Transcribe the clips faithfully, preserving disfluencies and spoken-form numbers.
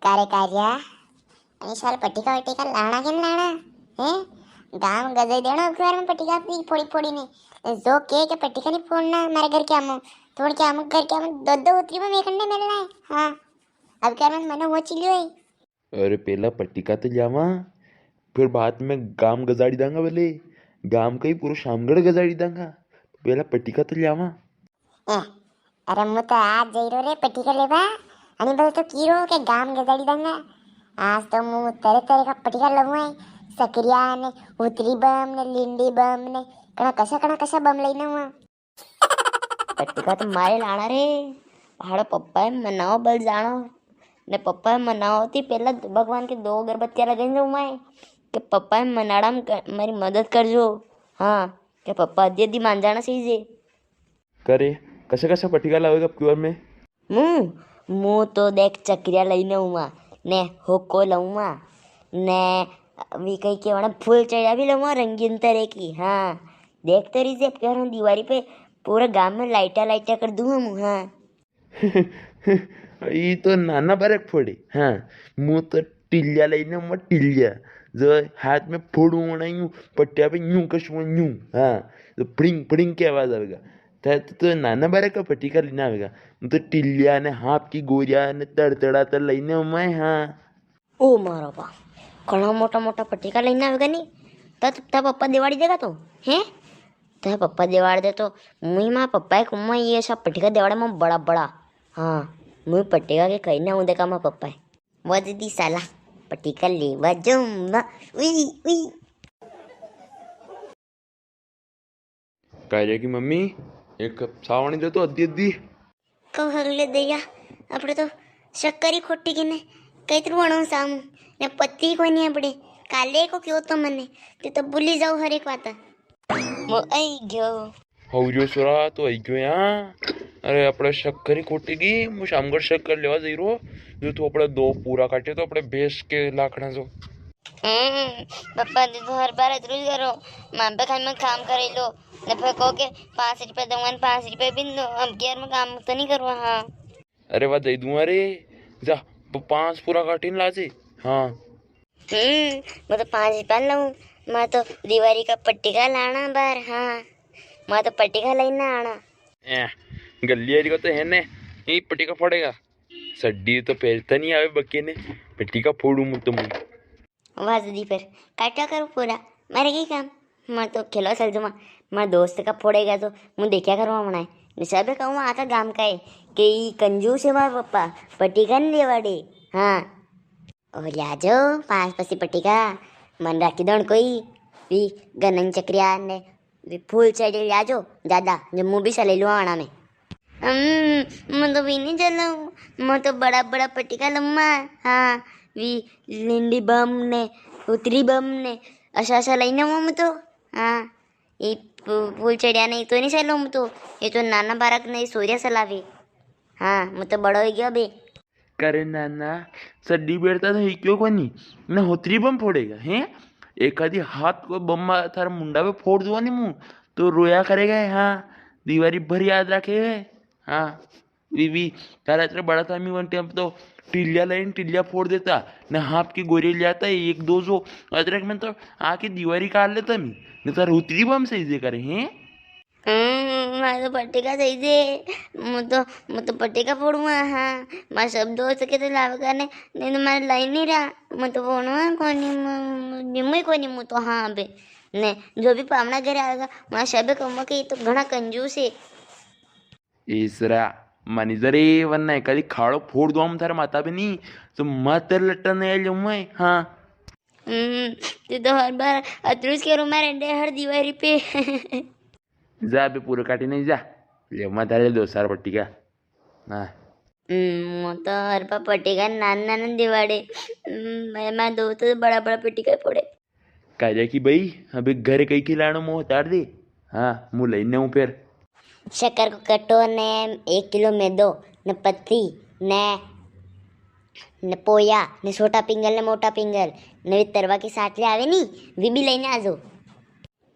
कारे कारिया, अरे साल पटिका वटिका लाना के नी लाना? हैं? गाम गजई देना अखबार में पटिका अपनी फोड़ी फोड़ी ने। जो के के पटिका नी फोड़ना, मारे घर के आमो, तोड़ के आमो, घर के आमो, दो दो उतरी में मेखंडे मिलना है। हाँ, अब क्या मन मनो वो चिल्ली हुई। अरे पेला पटिका तो ल्यावा, फिर बाद में गाम गजाड़ी दांगा भले, गाम का ही पूरा शामगढ़ गजाड़ी दांगा। पेला पटिका तो ल्यावा। ए, अरे मु तो आज जई रो रे पटिका लेवा। अने बोल तो की रो के गाम गजाड़ी दांगा। आज तो मु तरह तरह का पटिका लऊँ है। सकरिया ने, उतरी बम ने, लिंडी बम ने, कणा कसा कणा कसा बम लेने हुआ। पटिका तो मारे लाना रे। हाड़ो पप्पा है मनाओ बल जानो। ने पप्पा है मनाओ थी पेला भगवान के दो अगरबत्तियां लगाई जाऊँ मैं। के पप्पा है मनाड़ा में क-, मारी मदद कर जो। हाँ, के पप्पा दे दी मान जाना सही जे। करे, कसा कसा पटिका लावेगा अब की बार में? मु, मु तो देख चकरिया लईने हुआ, ने होको लऊंगा, ने वी कई के वाला फूल चढ़िया भी लऊंगा रंगीन तरह की। हाँ, देख तो रही जे अब की बार में दीवारी पे पूरे गांव में लाइटा लाइटा कर दूंगा मु। हाँ। ई तो नाना बारक फोड़े। हाँ, मु तो टिल्लिया लईने हुआ, टिल्लिया। जो हाथ में फोड़ू वणा यूं, पट्टिया पे यूं कसूं यूं। हाँ, तो फड़िंग फड़िंग की आवाज आवेगा। तो, तो, तो नाना बारक का पटिका लेना आवेगा। मु तो टिल्लिया ने, हाप की गोरिया ने, तड़तड़ा तो लईने हुआ है। हाँ। ओ मारो बा, घणा मोटा मोटा पटिका लईने आवेगा नी। तो, तो, तो पप्पा दिवाड़ी देगा तो, हैं? तो पप्पा दिवाड़ दे तो, मुई माँ पप्पा ही कुम्मा ये सब पटिका दिवाड़े में बड़ा बड़ा। हाँ, मुई पटिका के कहीं ना हूँ देखा माँ पप्पा है। वजदी साला, पटिका ले, वजम, वा, उई, उई। कारिया की मम्मी, एक कप सावणी दे तो अद्दी अद्दी। कहू हगले दैया, अपने तो शक्कर ही खोटी किने, कैतरू आणो सामू, ने पत्ती ही कोनी अपने, काले को क्यों तो मने, ते तो भूली जाओ हर एक बात। मु आई गयो। हौरियो सोरा, तो आई गयो यहाँ। अरे, अपने शक्कर ही खोटी की, मु शामगढ़ शक्कर लेवा जाई रो, जो तू अपने दो पूरा काटे तो अपने भैंस के लाखड़ा जो। हम्म, पप्पा जी तो हर बार अतरू ज करो, मां पे खाली में काम करे लो, ने फिर कहो के पाँच रुपए दूंगा ने पाँच रुपए भी नी दो, अब की बार में काम तो नी करूँ, हाँ। अरे वाह, दे दूंगा रे, जा, प-, पांच पूरा काटी ने लाजे। हाँ। हम्म, मैं तो पांच रुपया लाऊं, मैं तो दीवारी का पट्टिका लाना बार, हाँ, मैं तो पट्टिका लेना आना। ए, गलियारी को तो है ने, ये पट्टिका फोड़ेगा। सड्डी तो पहरता नी आवे बके ने, पट्टिका फोड़ू मु तो मु। वाह जदी पर काटा करो पूरा, मारे कई काम। मैं तो खेलवा चल जमा, मारे दोस्त का फोड़ेगा तो मु देख्या करवा मनाए। ने सबे कहूँ आका गाम का है कि ई कंजूस है मारा पप्पा, पट्टिका नी देवाड़े। हाँ। ओ ल्याजो, पांच पसी पट्टिका, मन राखी दो कोई, वी गनन चक्रिया ने, वी फूल चढ़े ल्याजो, ज्यादा, जो मु भी सले लूँ आना में। हम्म, मु तो भी नी चलाऊं, मु तो बड़ा बड़ा पट्टिका लम्मा, हाँ, वी लिंडी बम ने, उतरी बम ने, असा असा लईने हूँ मु तो, हाँ, ये फू-, फूल चढ़िया ने तो नी चलाऊं मु तो, ये तो नाना बारक ने सोरिया चलावे, हाँ, मु तो बड़ो हो गयो बे। करे नाना, सड्डी बेरता तो हिक्यो कोनी, ने होतरी बम फोड़ेगा, हैं? एक आधी हाथ को बम थारे मुंडा पे फोड़ दूंगा नी मु, तो रोया करेगा, हाँ, दीवारी भर याद रखेगा, हाँ। वी, वी, थारे अतरे बड़ा था मी वन टाइम तो टिल्लिया लाइन टिल्लिया फोड़ देता, ने हाफ की गोरी ले आता एक दो जो, अतरे में तो आके दीवारी काट लेता मी, ने थारे होतरी बम सही जे करे, हैं? हम्म, मारे तो पट्टिका सही जे। मु तो, मु तो पट्टिका फोड़ूंगा, हाँ। मारे सब दोस्त के तो लावेगा ने, नी तो मारे लाई नी रहा। मु तो फोड़ूंगा कोनी, मु, मु, निमो ही कोनी मु तो, हाँ, बे। ने, जो भी पावना घरे आवेगा, मारे सबे कहूंगा कि ये तो घणा कंजूस है। ईसरा, मानी जा रे, वरना एक आधी खाड़ो फोड़ दूं हम थारे माता पे नी, तो मातर लट्टा नहीं लूं मैं, हाँ। हम्म, तू तो हर बार अतरुज के रो मारे डे हर दीवारी पे। जा बे पूरे काटी नहीं जा। ले मैं थारे दो चार पट्टिका। हाँ। हम्म, मु तो हर पा पट्टिका नान नान दिवाड़े। हम्म, मैं, मैं दो तो बड़ा बड़ा पट्टिका फोड़े। कारिया की बई, अबे घर कई खिलाणो मु उतार दे। हाँ, मु लईने हूँ फिर। शक्कर को कट्टो ने एक किलो मैदो ने पत्ती ने, ने पोया ने छोटा पिंगल ने मोटा पिंगल ने वी तरवा की साटली आवे नी, वी भी लईने आजो।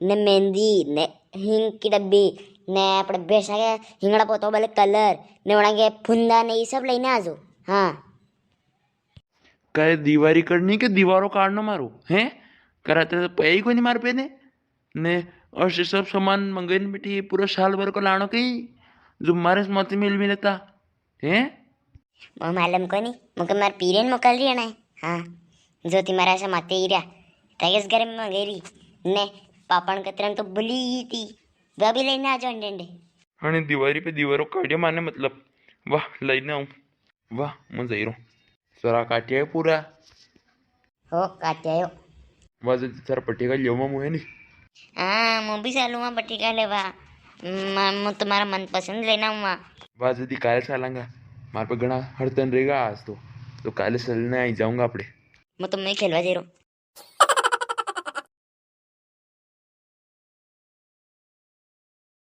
ने मेहंदी, ने हिंग की डब्बी, ने अपने भैंसा के हिंगड़ा पोतो वाले कलर, ने वणा के फुंदा ने ई सब लईने आजो। हाँ। काहे दीवारी करनी के दीवारो काढ़नो मारो, हैं? करा तेरे तो पया ही कोनी मार पे ने। ने और से सब सामान मंगाई ने बैठी, पूरा साल भर को लानो कहीं, जो मारे से मत मिल भी लेता, हैं? वो मालूम कोनी, मुके मार पीरे ने मोकल रिया ने। हाँ, जो ती मारा से माते ही रिया, तगेस घर में मंगाई री। ने पापण कतरन तो भूली ही थी, वा भी लेने आ जाओ अंडे अंडे। अने दीवारी पे दीवारो काढ़िया माने मतलब, वाह, लेने आऊं। वाह, मजा ही रो। सरा काटिया है पूरा। हो, काटिया हो। वाह, जदी थारा पटेका लेवा मुहे नी। हाँ, मु भी चालू हाँ पटेका लेवा। म-, मु तुम्हारा मनपसंद लेना हुआ। वाह, जदी काले चालांगा। मारे पे घणा हड़तन रहेगा आज तो। तो काले चलने आई जाऊंगा आपड़े। मु तो मैं खेलवा जई रो।